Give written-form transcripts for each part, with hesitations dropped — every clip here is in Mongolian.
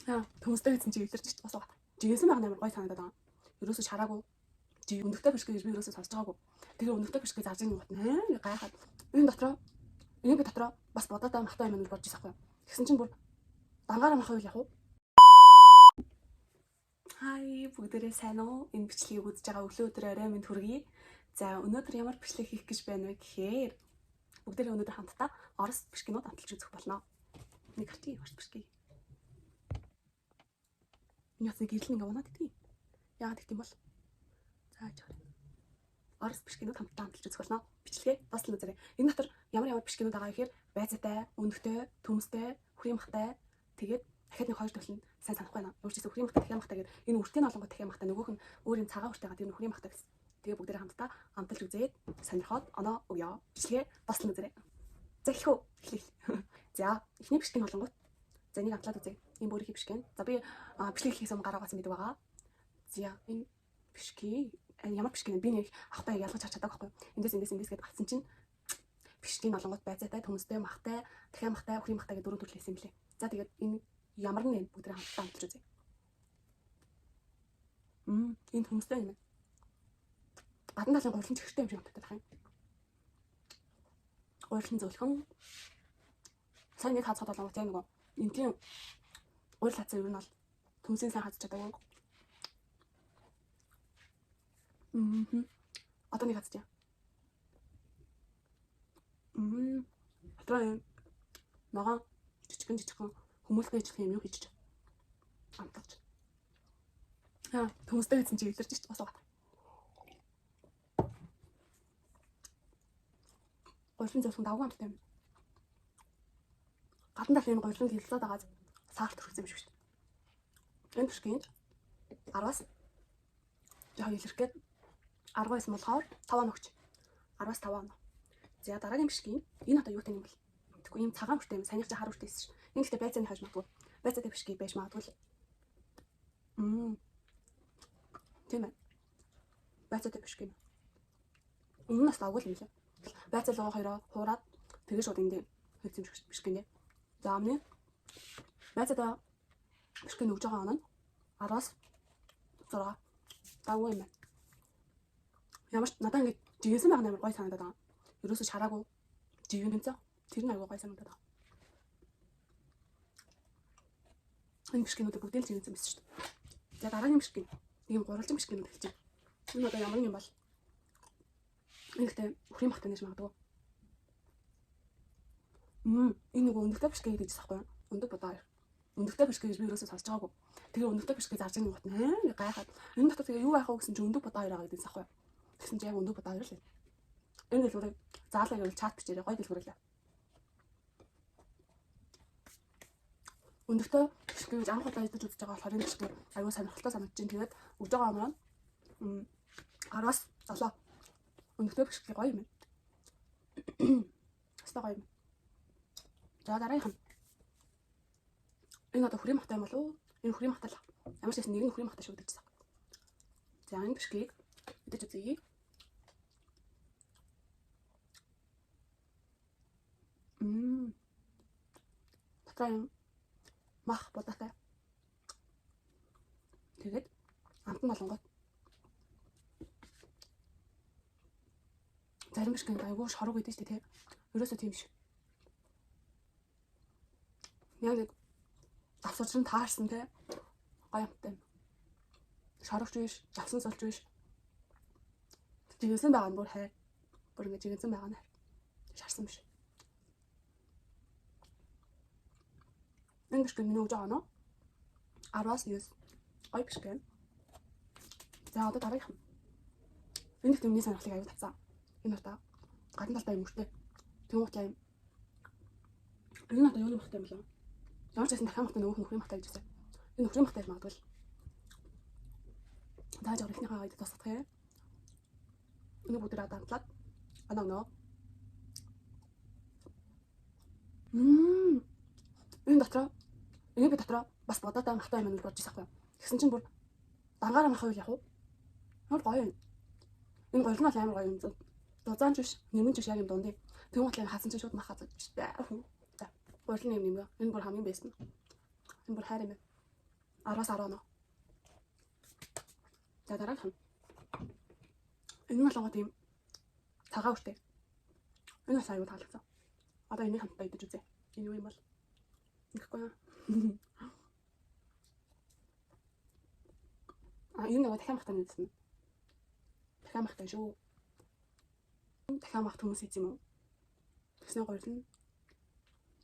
Яа, төмстэй гэсэн чи илэрч ч бас байгаа. Жигэнсэн байгаа амар гой санагдаад байгаа. Ерөөсө шараагүй. Жиг өндөгтэй биш гэж би ерөөсө сонсож байгаагүй. Тэгээ өндөгтэй биш гэж зарж ийн гот нэ гайхаад. Энэ дотроо энэ би дотроо бас бодоотой махтай юм гэж бодож байсан байхгүй. Тэгсэн чинь бүр дангаараа мах байл яг уу. Хай, бүгдээрээ сайн уу? Энэ бичлэгийг үзэж байгаа өглөө өдөр орой минь хүргэе. За, өнөөдөр ямар бичлэг хийх гэж байна вэ гэхээр бүгдээрээ өнөөдөр хамтдаа Орос бишгэнүүд амталж үзэх болно. Нэг харчих, Орос бишгэ. Миний утасны гэрэл ингээ унаад идэгий. Яагаад гэх юм бол? За, жаа. Орос бишгэнүүд хамтдаа амталж үзэх болно. Бичлэгээ бас л үзээрэй. Энэ дотор ямар ямар бишгэнүүд байгаа гэхээр байцаатай, өндөгтэй, төмстэй, хүрийн махтай. Тэгээд дахиад нэг хоёр төрөл нь сайн санахгүй байна. Өөрчилсөн хүрийн махтай, дахиад махтай гэдэг энэ үртийн олонгоо дахиад махтай нөгөөх нь өөр юм цагаан үртэй байгаа. Тэр нь хүрийн махтай гэсэн. Тэгээ бүгдээрээ хамтдаа амталж үзээд сонирхоод оноо өгөө. Бичлэгээ бас л үзээрэй. За эхлэх үү? Эхлэе. За, эхний бичлэгийн олонгууд. За энийг амтлаад үзье. Энэ бүрийн бишгэн. За би бичлэг хийхээс өмнө гараа гацсан гэдэг байгаа. За энэ бишги ямар бишги би нэг ахтай ялгаж харж чадаагүй байхгүй. Эндээс эндээс эндээс гэдээ авсан чинь бишгийн олонгууд байцаатай, төмстэй, махтай, дахиад махтай, хүрийн махтай гэдэг дөрөв төрөл хийсэн юм лээ. За тэгээд энэ ямар нэг бүгд хамтдаа амталж үзье. Энэ төмстэй юм байна. Гадна талын гурлан чихэртэй юм шиг амттай байх юм. Гурлан зөөлхөн. Сайн нэг хацхад болонгууд яг нөгөө энтийн гурил хацсан ер нь бол төмсийн сайн хацж чадаагүй. Одоо нэг хацчих. Дотроо юм ногоон жижигэн жижигхэн хүмүүлтэй ижлэх юм юу хийж амталж. Аа, төмстэй гэсэн чи илэрч ч бас байгаа. Гурлын зөөлхөн давгүй амттай юм. Гадна талын энэ гурлын хилцээд байгаа сахар төрсөн юм шиг шүү дээ. Энэ бишгэнд 10-аас яг илэрх гээд 10 байсан болохоор 5 он өгч. 10-аас 5 он. За дараагийн бишгийн энэ одоо юутай юм бол? Тэгэхгүй ийм цагаан хүртэй юм санийх чи хар хүртэй байсан ш. Энэ гэхдээ байцааны хаж магадгүй. Байцаатай бишгийг байж магадгүй л. Тийм ээ. Байцаатай бишгийг. Өмнө нь бас давгүй юм лээ. Байцаа лугаа хоёроо хуураад тэгээ шууд энд хийсэн бишгэнэ. За амны байцаатай бишгэн өгж байгаа он нь 10-аас 6. Давгүй юм байна. Ямар ч надад ингэ жигэнсэн байгаа амар гой санагдаад байгаа. Ерөөсө шараагүй жигэнсэн. Тэр нь айгүй гой санагдаад байгаа. Энэ бишгэнүүд бүгд л жигэнсэн байсан шүү дээ. За дараагийн бишгэн. Нэг юм гурвалжин бишгэнүүд эхэлж байна. Энэ одоо ямар юм бол? Энэ гэхдээ үхрийн махтай нэж магадгүй. Энэ нөгөө өндөгтэй бишгэн гэдэг чинь байхгүй юу? Өндөг бодоо хоёр. Өндөгтэй бишгэн гэж би ерөөсөө сонсож байгаагүй. Тэгээ өндөгтэй бишгэ зарж ийн гот нэ гайхаад. Энэ дотор тэгээ юу байх вэ гэсэн чинь өндөг бодоо хоёр байгаа гэдэг нь байхгүй юу? Тэгсэн чинь яг өндөг бодоо хоёр л. Энэ дэлгүүрийг заалаа гэвэл чат бичээрэй гоё дэлгүүр лээ. Өндөгтэй бишгэ гэж анх удаа идэж үзэж байгаа болохоор энэ бишгэ аюу сонирхолтой санагдаж байна. Тэгээд өгж байгаа амраа 10-аас 7. Өндөгтэй бишгэ гоё юм байна. Хаста гоё юм. За дараагийнх нь. Энэ одоо хүрийн махтай юм болов уу? Энэ хүрийн махтай л. Ямар ч байсан нэг нь хүрийн махтай шүү гэж байна. За энэ бишгийг идэж үзье. Дотроо юм мах будаатай. Тэгээд амтан болонгот зарим бишгэнд айгүй шорог идэв шүү дээ тий. Ерөөсөө тийм биш. Яг нэг давсарч нь таарсан тий. Гоё амттай юм. Шорогч биш, давсан сулч биш. Жигэнсэн байгаа нь бүр хайр. Бүр ингэ жигэнсэн байгаа нь хайр. Шарсан биш. Энэ бишгэн миний өгж байгаа нөө 10-аас 9. Гоё бишгэн. За одоо дараагийнх нь. Энэ их миний сонирхлыг аюу татсан. Энэ удаа гадна талдаа юм өртөө. Тэнгуут юм. Энэ одоо юуны махтай юм болов? Ямар ч байсан дахиад махтай нөгөөх нь нөхрийн махтай гэж хэлсэн. Энэ нөхрийн махтай магадгүй л. Зааж орхихныхаа үед тусгах юм. Энэ бүгдээр амтлаад анаа нөө. Энэ дотроо энэ би дотроо бас бодоотой махтай юм гэж бодож байсан байхгүй юу? Тэгсэн чинь бүр дангаараа мах байл яг уу? Ямар гоё юм. Энэ гоёл нь бол амар гоё юм. Дузаанч биш, нэмэн ч биш яг юм дундын. Тэгэн гутлаа хасан чинь шууд мах хазаж штэ. За, гурил нэм нэмгээ. Энэ бүр хамгийн бэст нь. Энэ бүр хайр юм байна. 10-аас 10 оноо. За, дараагийнх нь. Энэ нь болохоор тийм цагаан үртэй. Энэ бас аюу таалагдсан. Одоо энийг хамтдаа идэж үзье. Энэ юу юм бол? Ингэхгүй юу? А, энэ нөгөө дахиад махтаа нэгсэн. Дахиад махтай шүү. Дахиад махт хүмүүс хийц юм уу? Тэгснэ гурилна.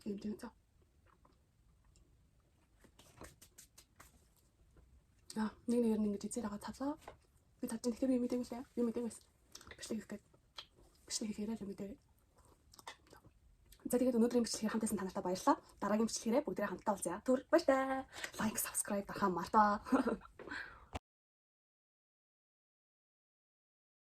Ийм тийм цаа. Аа, нэг нэгээр нь ингэж эзээр байгаа цавлаа. Би цавж чинь, тэгэхээр би мэдээгүй лээ. Би мэдээгүй байсан. Бичлэг хийх гээд. Бичлэг хийхээрээ л мэдээ. За, тэгээд өнөөдрийн бичлэгээр хамт байсан та нартай баярлалаа. Дараагийн бичлэгээрээ бүгдээрээ хамтдаа уулзъя. Түр баяртай. Like, subscribe дарахаа мартаа.